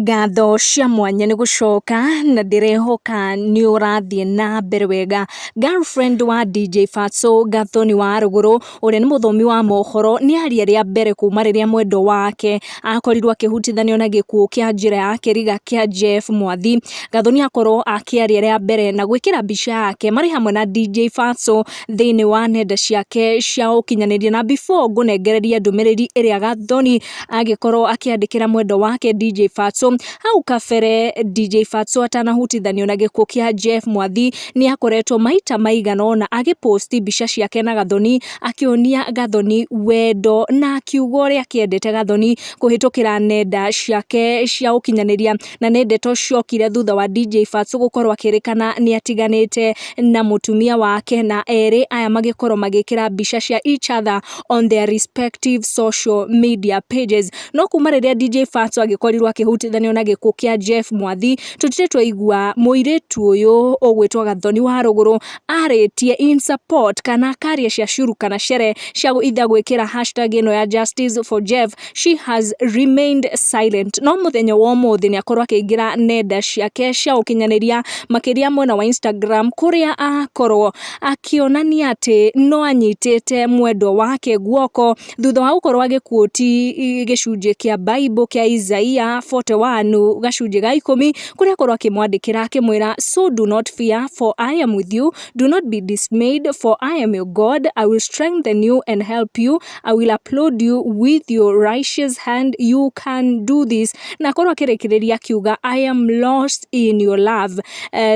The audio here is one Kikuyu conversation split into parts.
Ngatho cia mwanya nĩ gũcoka na ndĩrehoka nĩ ũrathiĩ na mbere wega. Girlfriend wa DJ Fatxo, Gathoni wa Rũgũrũ, ũrĩa nĩ mũthomi wa mohoro, nĩ aria rĩa mbere kuma rĩrĩa mwendwa wake akorirwo akĩhutithanio na gĩkuũ kĩa njĩra ya kĩriga kĩa Jeff Mwathi. Gathoni akorwo akĩaria rĩa mbere na gwĩkĩra mbica yake marĩ hamwe na DJ Fatxo thĩinĩ wa nenda ciake cia ũkinyanĩria. Na before ngũnengererie ndũmĩrĩri ĩrĩa Gathoni agĩkorwo akĩandĩkĩra mwendwa wake DJ Fatxo, hau kabere DJ Fatxo atanahutithanio na gĩkuũ kĩa Jeff Mwathi, nĩ akoretwo maita maigana ũna agĩposti mbica ciake na Gathoni, akĩonia Gathoni wendo na akiuga ũrĩa akĩendete Gathoni kũhĩtũkĩra nenda ciake cia ũkinyanĩria. Na nĩ ndeto ciokire thutha wa DJ Fatxo gũkorwo akĩrĩkana nĩ atiganĩte na mũtumia wake, na erĩ aya magĩkorwo magĩkĩra mbica cia each other on their respective social media pages. No kuma rĩrĩa DJ Fatxo agĩkorirwo akĩhutithanio na gĩkuũ kĩa Jeff Mwathi, tũtirĩ twaigua mũirĩtu ũyũ ũgwĩtwo Gathoni wa Rũgũrũ arĩtie in support kana akaria cia curu kana cere cia either gwĩkĩra hashtag ĩno ya justice for Jeff. She has remained silent. No mũthenya wa ũmũthĩ nĩ akorwo akĩingĩra nenda ciake cia ũkinyanĩria, makĩria mwena wa Instagram, kũrĩa akorwo akĩonania atĩ no anyitĩte mwendwa wake guoko thutha wa gũkorwo agĩquote gĩcunjĩ kĩa Bible kĩa Isaiah 41 gacunjĩ ga 10, kũrĩa akorwo akĩmwandĩkĩra akĩmwĩra, "So do not fear, for I am with you. Do not be dismayed, for I am your God. I will strengthen you and help you. I will uphold you with your righteous hand. You can do this." Na akorwo akĩrĩkĩrĩria akiuga, "I am lost in your love."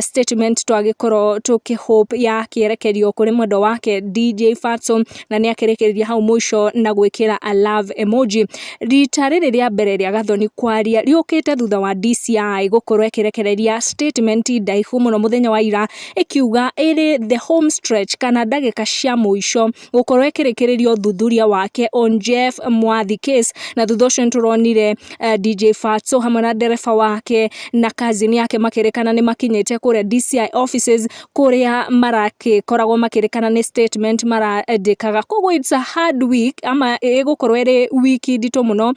Statement twagĩkorwo tũkĩhope yakĩerekerio kũrĩ mwendwa wake DJ Fatxo, na nĩ akĩrĩkĩrĩria hau mũico na gwĩkĩra a love emoji. Rita rĩrĩ rĩa mbere rĩa Gathoni kwaria rĩũkĩte thutha wa DCI gũkorwo ĩkĩrekereria statement ndaihu mũno mũthenya wa ira, ĩkiuga ĩrĩ the home stretch kana ndagĩka cia mũico gũkorwo ĩkĩrĩkĩrĩria ũthuthuria wake on Jeff Mwathi case. Na thutha ũcio nĩtũronire DJ Fatxo hamwe na ndereba wake na cousin yake makĩrĩkana nĩ makinyĩte kũrĩa DCI offices, kũrĩa marakĩkoragwo makĩrĩkana nĩ statement marandĩkaga. Koguo it's a hard week, ama ĩgũkorwo ĩrĩ wiki nditũ mũno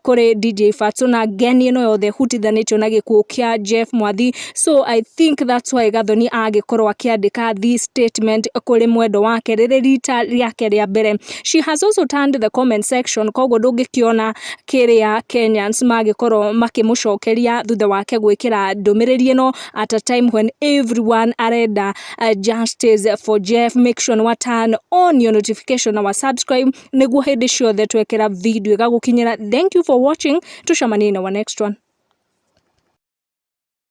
kũrĩ DJ Fatxo na ngeni ĩno yothe ĩhutithanĩtio na gĩkuũ kĩa Jeff Mwathi. So I think that's why Gathoni agĩkorwo akĩandĩka this statement kũrĩ mwendwa wake rĩrĩ rita rĩake rĩa mbere. She has also turned the comment section, koguo ndũngĩkĩona kĩrĩa Kenyans magĩkorwo makĩmũcokeria thutha wake gwĩkĩra ndũmĩrĩri ĩno at a time when everyone arenda justice for Jeff. Make sure nĩ turn on your notification na wa subscribe nĩguo hĩndĩ ciothe twekĩra video ĩgagũkinyĩra. Thank you for watching. Tucemanie in our next one.